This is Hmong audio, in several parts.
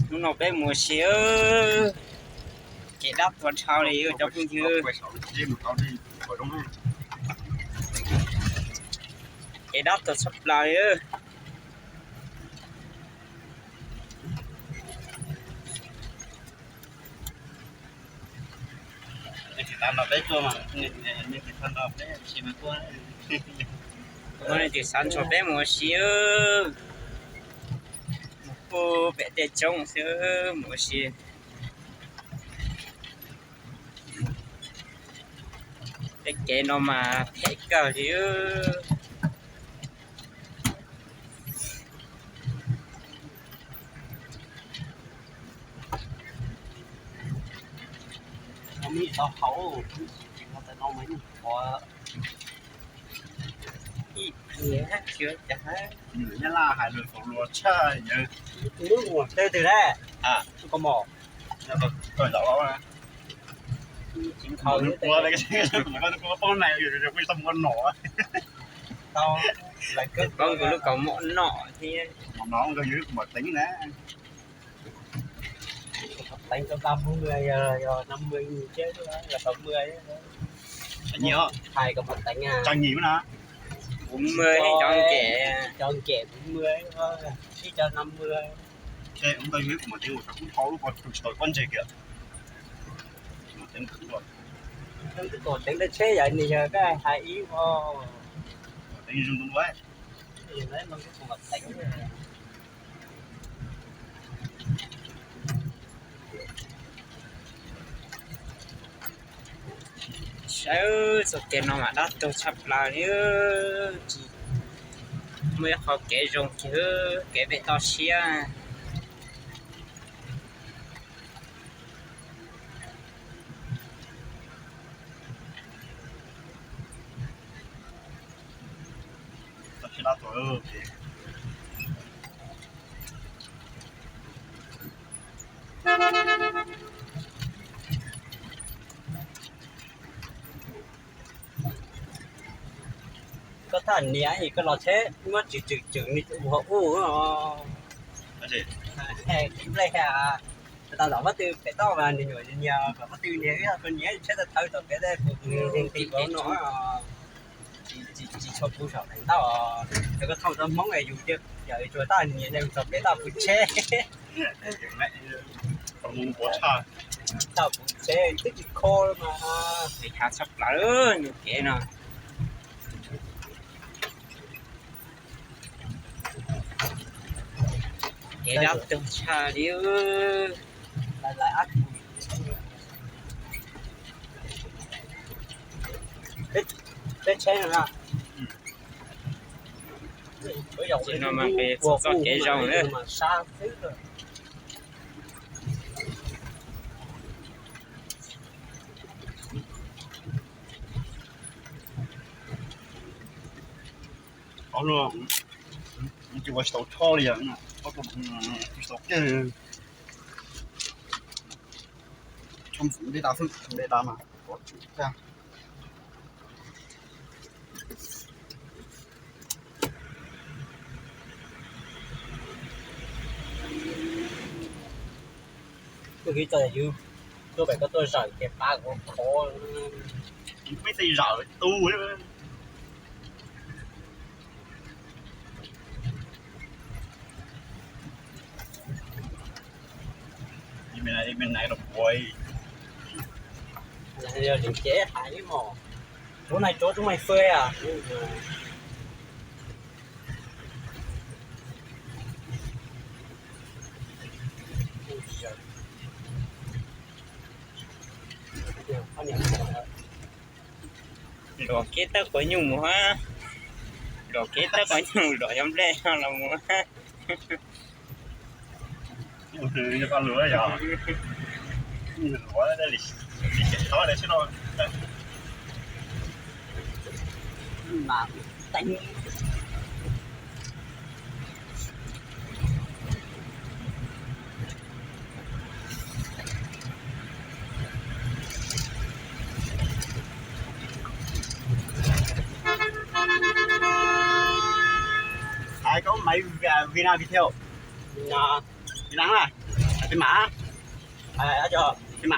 Hnub no peb mus ua si, kev dab tuag dhau li cov phooj ywg. Kev dab tuag tshaj plaws li. Ua li ces xav nrog peb mus ua si, mus puag pem tej roob xwb mus ua si. Tej kev no mas phem kawg li. Ib pliag tsis ua cas. Nyab Laj hais lus txaus luag tshaj yawg. Tus lub mus tej twg lawm? Tus koj mom. Tsis nkhaus li. Poob na, poob kuv lub kaus mom no thiab. Mom no nkawd yog ib kom mom teev na. Teev tau ba mươi, yog năm mươi nghìn chứ, là sáu mươi. Hais kom mom teev, trang nhì na. Bốn mươi, cov nkem, cov nkem bốn mươi, ib co năm mươi. Ntau yog ib kom mom teev ua rau kuv thau lub ko tsis tau pob ntseg kiag. Kom teev tej tsheb yam li yog koj hais ib, kom teev zoo tus ua. Kom teev. Saib txoj kev no mas dab tuag tshaj plaws li. Tsis muaj ib qho kev zoo kiag, kev pem toj siab. Koj thaj niam es koj los tsheb muab tswm tswm tswm ni ua ub. Nplej, tau tom pob tw pem toj mas nws nyuam nyias, tom pob tw nyias, koj niam tsheb tau thawv tom kev tej puas tus no. Tsis tshua puv saum daim ntaub, yog koj thooj rau Hmoob es yus yawm tsuas tab nyias txog pem toj puv tsheb. Toj puv tsheb twb tsis kho mas. Kev tshaj plaws nyuag kev no. Kev dab tuag tshaj li. Peb tsheb no na. Tsis no mas nqis txog txoj kev zoo na. Ob no tsis ua tsis tau tsho li, tsis tau kiag. Tsho ntxim dej da xwb, dej da mas. Kuv tsis txawj yus tuaj pem koj tuaj zawm ces pab kuv khov. Kuv peb txawj zawm tu. Ib me nais rau puav. Yog tseem cev hais ib mos, rov nais rov rov mais fwj a. Luam kev tawb quav nyuj mus hab. Luam kev tawb quav nyuj luam yog nplej los mus hab. Hais koj Máy Việt Nam, Viettel. Việt Nam à? Khuyến mãi. Khuyến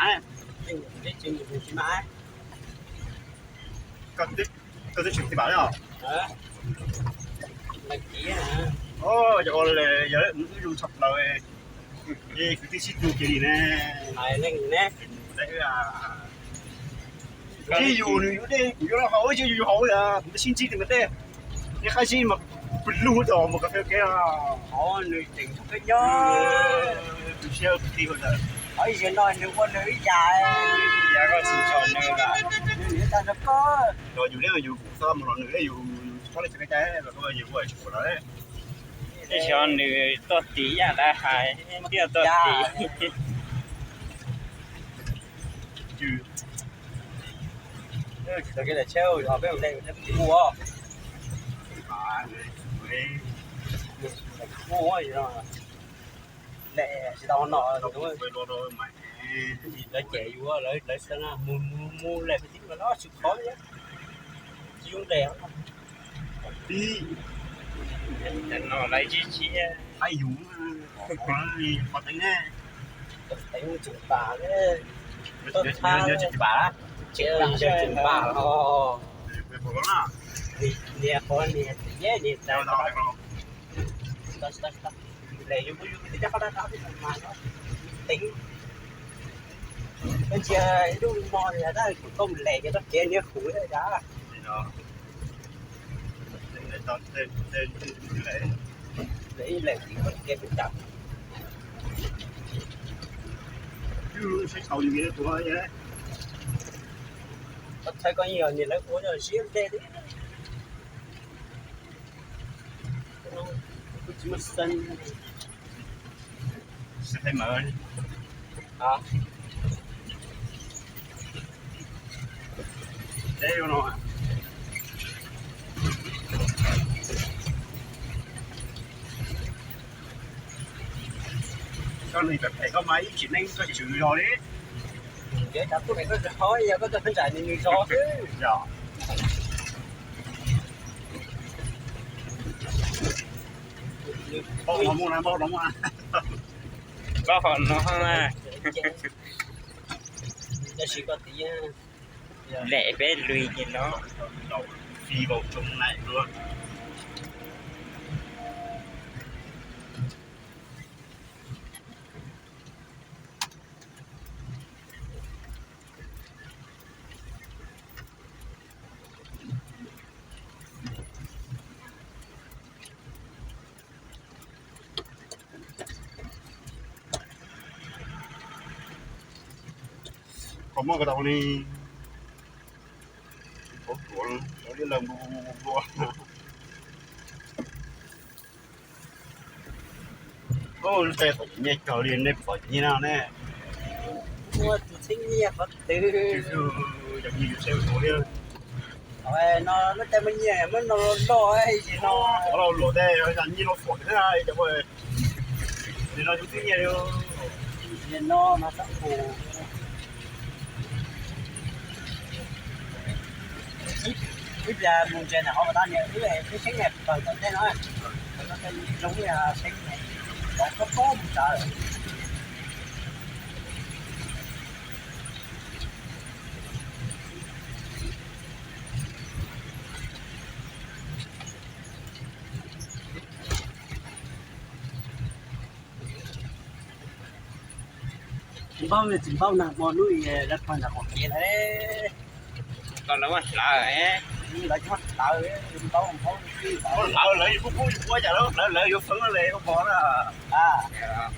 mãi. Koj twb tseem xij pam os. Oj, yog ua li yog wb zoo tshaj plaws. Kwv tij sib tw kiag li ne. Tsis yus nws yuav dej, kuv yuav los haus, tsis yus haus, kuv sib ntsib tias mas dej, nej qab zib mas pw lug tom mus kas fes kev os. Nws tseem tub kawg nyob. Tus siab kwv tij ntawd. Qhov ib zaug no nws ua nws ib yam, yam koj tsis ntshaw nws lawm. Nws yuav tag nrho koj. Los yus liab yus kuv txhob mus los nws, yus txhob li tsis kev cai los koj yus ua tsis pom lawm. Ib zaug nws tuaj tim yam dab hais, thiaj tuaj tim. Tsis tau kev daim tsheb, yog peb mus de ua. Mus tsis tau no, lawv cem yus, lawv xav mus mus lawm peb tib los tsis khov thiab, tsis yooj yim. Tib no lawv tsis tsis haib yus, qhov teev ne, teev tsis pam, tsis pam, tsis pam os. Niag qhov niag txiv yeb niag lem yus yus tis coj qhov dab qab mas teev. Koj ntsia ib lub mo li tab kuv koj mus lem ces koj kev niag huv thiab cas. Lem ib lem tim koj kev pem cas. Saib tau li tuav. Koj txhawb koj yeej yog niag lawv ua yog siab dej li. Kuj tsis muaj xeeb. Koj nws phem phem koj mas ib tsim neej koj tsis zog li. Yog koj tau ntsais nws nws zog xwb. Npauj no muaj na, npauj no muaj. Npauj no na. Tab sis koj tiv lem peb lus ces no. Fi vau tsoo nai luaj. Koj muab ko tau li, ua ua li lawm npua npua. Lub teb pom nyiaj kawg li, nej pom nyiaj no ne. Muaj tus txheeb nyiaj qhov twg. Yog nyiaj yus txheeb tus li. No lub teb muaj nyiaj muab no loj es no. Qhov laus luam tej yog nyiaj laus fuam thiab cov ua. Nim no yus txheeb nyiaj li. Nim no mas txhob pum. Ib pliag mus ntsia ntawm qhov pas tag niam wb tseeb tseeb pawg tom ntej no, zoo ib yam tseeb, pov pob pob mus tsav lawm. Tsis npaub, tsis npaub nag hmo hnub lawv pog ntawm qaum kev lawm. Koj lawv muab hlawv, lawv muab hlawv, npaub npaub. Muab hlawv lawv yuav kub kub yuav ua cas lawv hlawv lawv yuav feeb li ua pog na.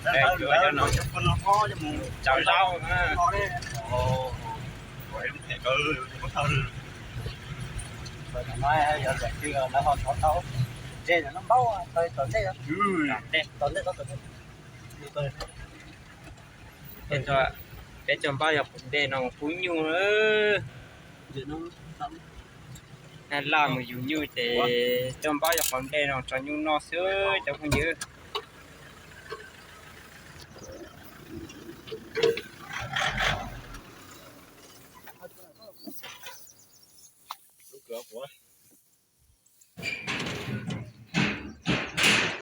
Lawv hlawv lawv no cov pog no ho mus tsaus zaub no ne. Ua lub them kawg, ua thawj lawm. Yog lawv ho thov tau, ntse no npaub, tom ntej, tom ntej, tom ntej. Peb cov npab yog qhov ntej no kub nyuj. Nag laj mus yug nyuj ces cov npab yog qhov ntej no tso nyuj noj xwb cov phooj ywg. Lub kws kuv